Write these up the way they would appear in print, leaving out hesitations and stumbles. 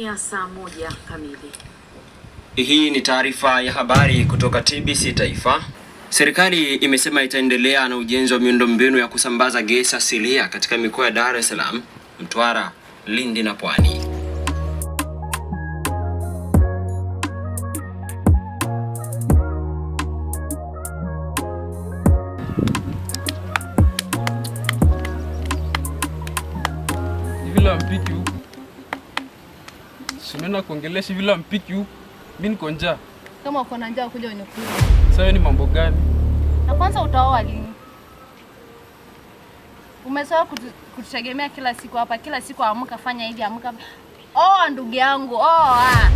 Imetimia saa 1 kamili. Hii ni taarifa ya habari kutoka TBC Taifa. Serikali imesema itaendelea na ujenzi wa miundombinu ya kusambaza gesi asilia katika mikoa ya Dar es Salaam, Mtwara, Lindi na Pwani. Vile mpiki huku. Simena kuongelesha vile mpiki huku. Mimi niko njaa. Kama uko na njaa kuja unikule. Sasa ni mambo gani? Na kwanza utaoa lini? Umezoea kututegemea kila siku hapa, kila siku amka fanya hivi, amka. Oa ndugu yangu, oa.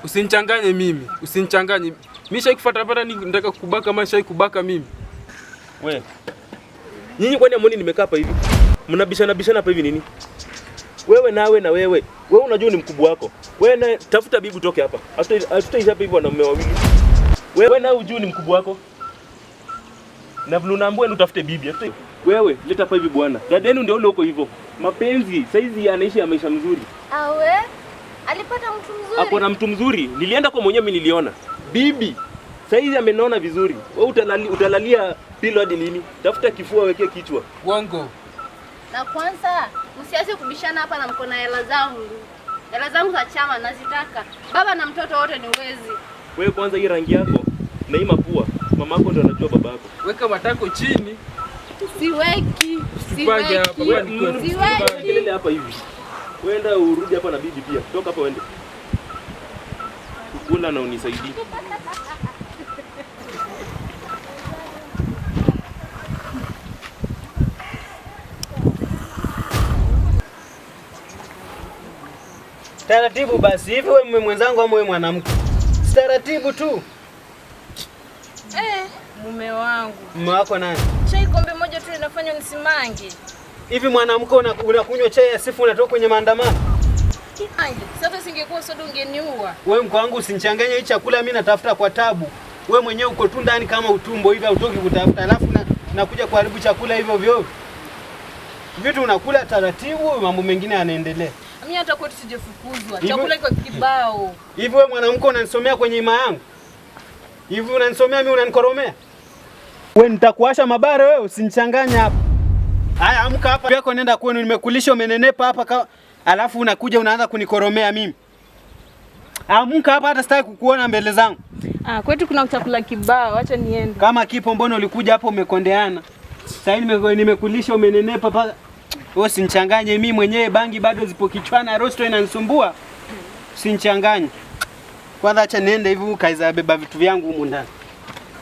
Usinichanganye mimi, usinichanganye. Mimi shai kufuata hapa ni nataka kukubaka ama shai kubaka mimi. We. Nyinyi kwani amoni nimekaa hapa hivi? Mnabishana bishana hapa hivi nini? Wewe nawe na wewe. Wewe unajua ni mkubwa wako. Wewe na tafuta bibi utoke hapa. Hatutaishi hapa hivi wanaume wawili. Wewe nawe unajua ni mkubwa wako. Na vile unaambiwa ni utafute bibi. Wewe leta hapa hivi bwana. Dada yenu ndio yule huko hivyo. Mapenzi saizi anaishi ya maisha mzuri. Awe? Alipata mtu mzuri. Hapo na mtu mzuri. Nilienda kwa mwenyewe mimi niliona. Bibi saizi amenona vizuri. Wewe utalalia pilo hadi lini? Tafuta kifua wekee kichwa. Uongo. Na kwanza usiache kubishana hapa na mko na hela zangu. Hela zangu za chama nazitaka. Baba na mtoto wote ni wezi. Wewe kwanza hii rangi yako na hii mapua, mamako ndio anajua babako. Weka matako chini. Siweki. Siweki. Siweki. Kelele hapa hivi. Wenda urudi hapa na bibi pia. Toka hapa uende. Kukula na unisaidie. Taratibu basi, hivi wewe mume mwenzangu ama wewe mwanamke? Taratibu tu. Mume wangu. Mume wako nani? Chai kombe moja tu inafanya nisimange. Hivi mwanamke unakunywa chai ya sifu unatoka kwenye maandamano? Sasa singekuwa soda ungeniua. Wewe mko wangu usinichanganye hii chakula, mimi natafuta kwa tabu. Wewe mwenyewe uko tu ndani kama utumbo hivi hautoki kutafuta. Alafu nakuja kuharibu chakula hivyo vyo. Vitu unakula taratibu, mambo mengine yanaendelea. Mimi hata kwetu sijafukuzwa. Chakula iko kibao. Hivi wewe mwanamke unanisomea kwenye ima yangu? Hivi unanisomea mimi unanikoromea? Wewe nitakuasha mabare wewe, usinichanganye hapa. Haya amka hapa. Yako nenda kwenu, nimekulisha umenenepa hapa alafu unakuja unaanza kunikoromea mimi. Amka hapa, hata sitaki kukuona mbele zangu. Ah, kwetu kuna chakula kibao, acha niende. Kama kipo mbona ulikuja hapo umekondeana? Sasa nimekulisha umenenepa hapa. Wewe usinichanganye mimi mwenyewe, bangi bado zipo kichwani, rosto inanisumbua. Usinichanganye. Kwanza acha niende hivi ukaiza beba vitu vyangu humu ndani.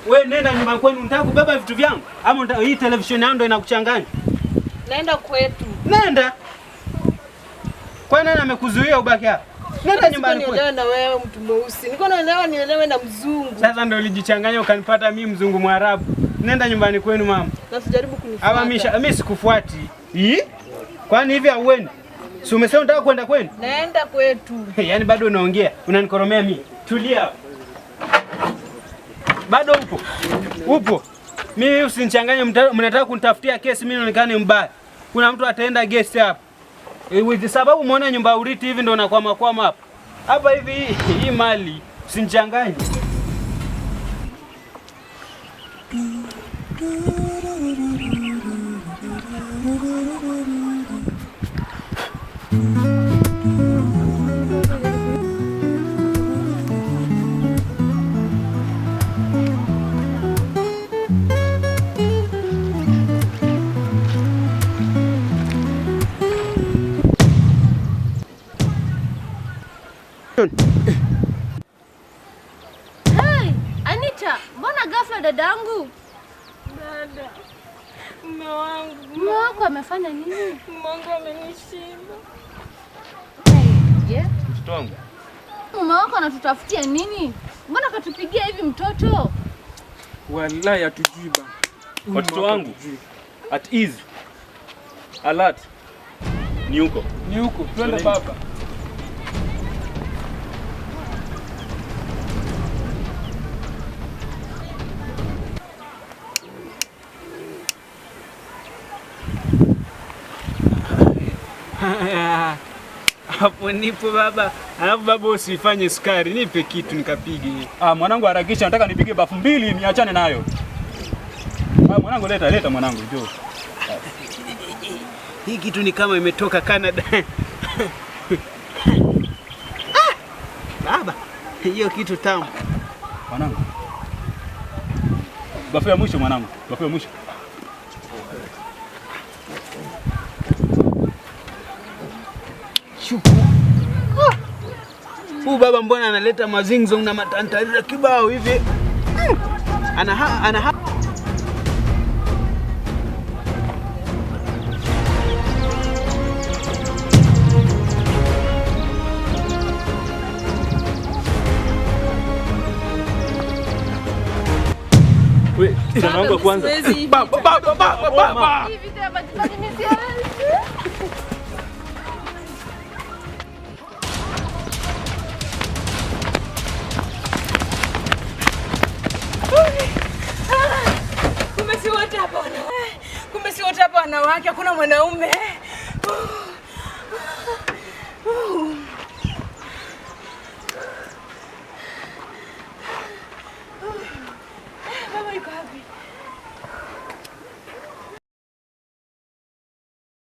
Wewe nenda nyumbani kwenu, unataka kubeba vitu vyangu? Ama hii television yangu ndio inakuchanganya? Naenda kwetu. Nenda. Kwa nani amekuzuia ubaki hapa? Nenda nyumbani kwetu. Nielewe na wewe mtu mweusi. Niko naelewa nielewe na mzungu. Sasa ndio ulijichanganya ukanipata mimi mzungu Mwarabu. Nenda nyumbani kwenu mama. Na usijaribu kunifuata. Ama mimi sikufuati. Hii? Kwani hivi hauendi? Si umesema unataka kwenda kwenu? Naenda kwetu. Yaani bado unaongea, unanikoromea mimi. Tulia. Bado upo. Upo. Mimi usinichanganye, mnataka kunitafutia kesi mimi nionekane mbaya. Kuna mtu ataenda guest hapa. With sababu muone nyumba uriti hivi ndio nakwama kwama hapa. Hapa hivi hii mali usinichanganye. Hey, Anita, mbona ghafla dadangu? Dada, mume wangu. Mume wako amefanya nini? Mume wangu amenishinda. Hey, yeah. Mtoto wangu. Mume wako anatutafutia nini? Mbona katupigia hivi mtoto? Wallahi hatujui bana. Watoto wangu. At ease. Alert. Ni huko. Ni huko. Twende baba. Hapo nipo baba. Alafu baba usifanye sukari, nipe kitu nikapige. Ah, mwanangu harakisha, nataka nipige bafu mbili niachane nayo. Ah, mwanangu leta, leta mwanangu, njoo. Hii kitu ni kama imetoka Canada. Ah, baba, hiyo kitu tamu. Mwanangu. Bafu ya mwisho mwanangu, bafu ya mwisho. Shuku. Huyu baba mbona analeta mazingzo na matantarira kibao hivi? Ana Wewe, kijana wangu wa kwanza. Siwezi. Baba, baba, baba, baba. Hii vita ya majimaji mimi siwezi. Kumbe si wote hapa wanawake. Kumbe si wote hapa wanawake, hakuna mwanaume.